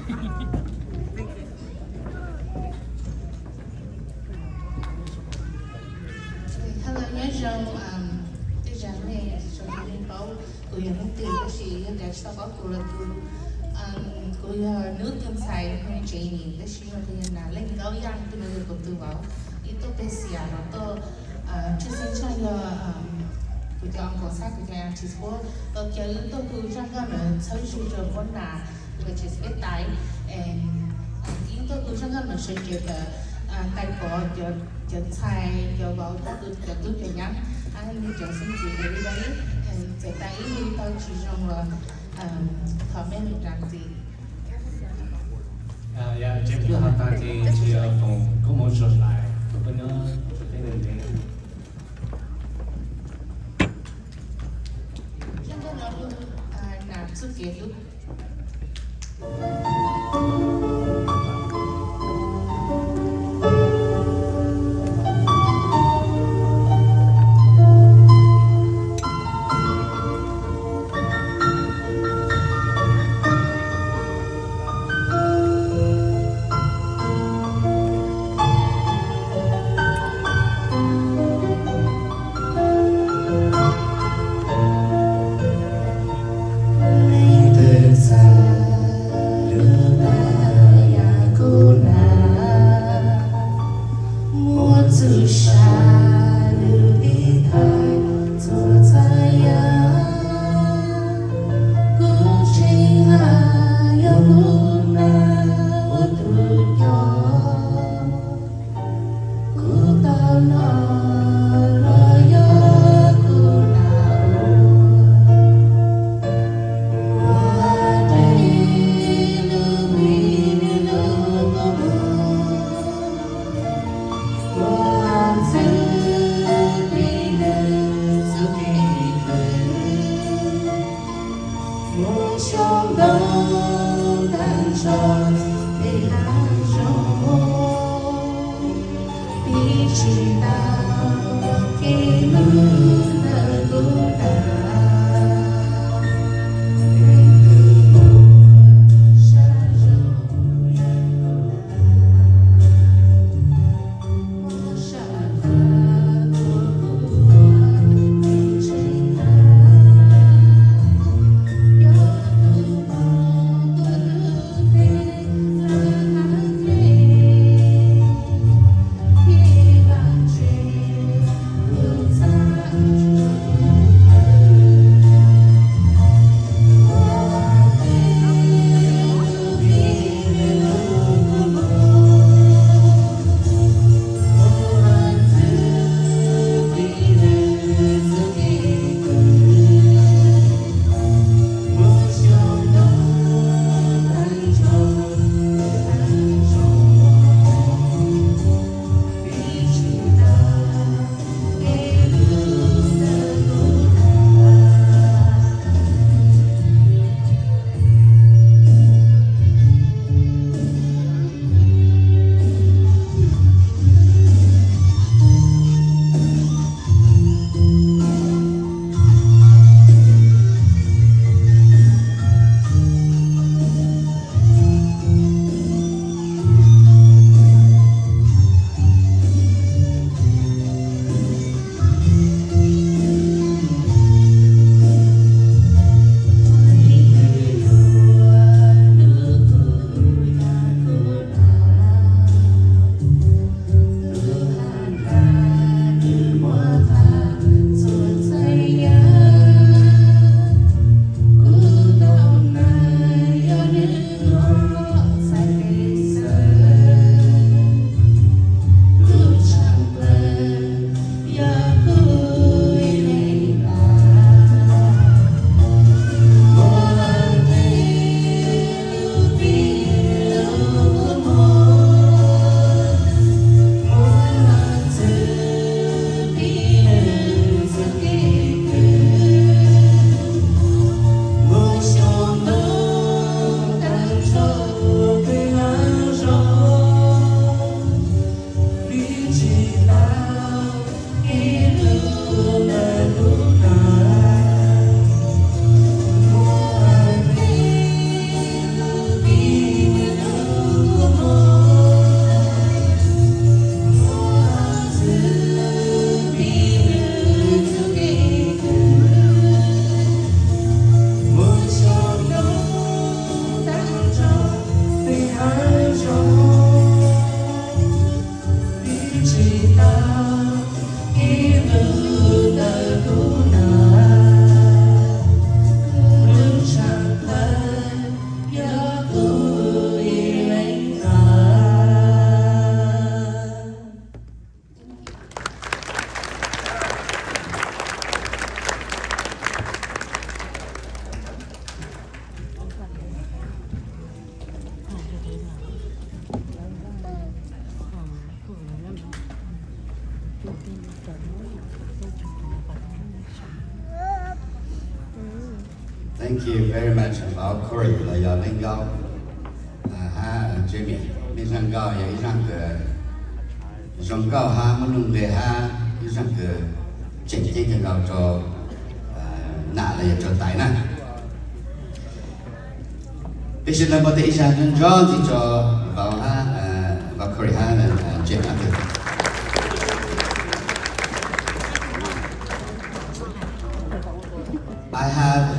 Hello, nyob zoo, um, tej zaum nej, zoo li nej paub kuv yog leej twg, tab sis yog tias tsis tau paub kuv los kuv, um, kuv yog Hnub tus ntxhais Hmoob Jamie, tab sis yog tias yog Nam Leej Nkaub Yaj, tus no yog kuv tus vauv, wb tuaj peg Xias los tuaj, uh, tshwj xeeb tshaj yog, um, kuv cov uncle thiab kuv cov aunties Huab tau caw wb tuaj hu zaj nkauj ntawm Txhawb Zug rau Huab Nas, los tsis peb tais, wb tuaj hu zaj nkauj ntawm sawv cev ntawm, ah, tais pov cov, cov ntxhais, cov vauv, cov tub cov nyab, nej cov xeeb ntxwv everybody, txawm tias ib lub tau tsis zoo los thov mej mus ras txim. Yog tseem twb ho tag ces tsis yog foom koob hmoov tso hlais tus poj nyob tso teb ntev. Zaj nkauj no hu, ah, Nas Txuj Kev Hlub. Leej twg txawj lub ntaj yam kuv na, muaj txuj sa lub tiv thaiv txhua txhia yam. Kuv tseem hais yog kuv na ua tus coj, kuv tau hnov los yog kuv na ua, ua dej lub me lub kua muag, ua ntxwb pib nws txoj kev hlub. Mus xyuas ntoo tag nrho peb laj zoo, pib tsis tau kev hlub ntawm kuv na. Leej twg mus sab zoo yam kuv na. Thank you very much, Vauv Corey los yog Leej Nkaub hab Jamie. Mej zaaj nkauj yog ib zaaj kws zoo nkauj hab muaj nuj nqes hab ib zaaj kws tseem ceeb kawg nkaus rau nam los yog rau tais na. Peb sawv daws npaj tau ib zag nco ntxiv rua Vauv hab, Vauv Corey hab Jamie. I have